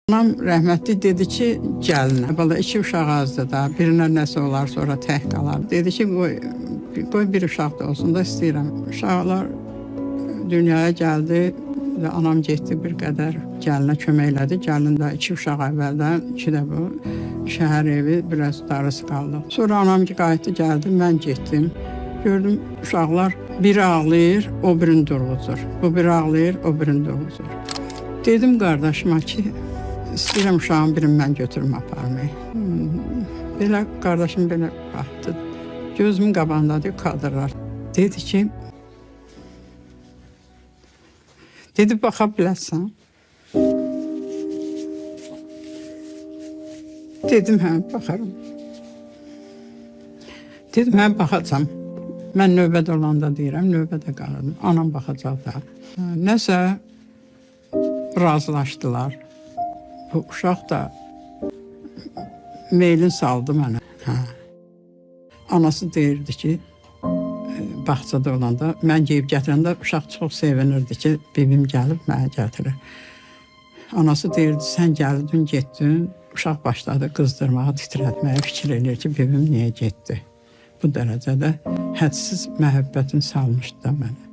Anam rəhmətli dedi ki, gəlinə, bala iki uşaq azdır da, birinə nəsə olar, sonra tək qalar. Dedi ki, qoy bir uşaq da olsun da istəyirəm. Uşaqlar dünyaya gəldi, anam getdi bir qədər gəlinə kömək elədi. Gəlin də iki uşaq əvvəldən, iki də bu şəhər evi biraz darısı qaldı. Sonra anam ki, qayıtdı, gəldi, mən getdim. Gördüm uşaqlar biri ağlayır, o birini durğuzur. Bu biri ağlayır, o birini durğuzur. Dedim qardaşıma ki, istəyirəm uşağın birini mən götürüm aparmayı. Belə qardaşım belə baxdı. Gözümün qabağındadır kadrlar. Dedi ki, dedi baxa bilərsən. Dedim hə, baxarım. Dedim hə, baxacam. Mən növbədə olanda deyirəm, növbədə qalırdım. Anam baxacaq da. Nəsə razılaşdılar. Bu uşaq da meylin saldı mənə. Hə. Anası deyirdi ki, bağçada olanda, mən geyib gətirəndə uşaq çox sevinirdi ki, bibim gəlib mənə gətirir. Anası deyirdi, sən gəldin, getdin. Uşaq başladı qızdırmağa, titrətməyə, fikir eləyir ki, bibim niyə getdi? Bu dərəcədə hədsiz məhəbbətin salmışdı da mənə.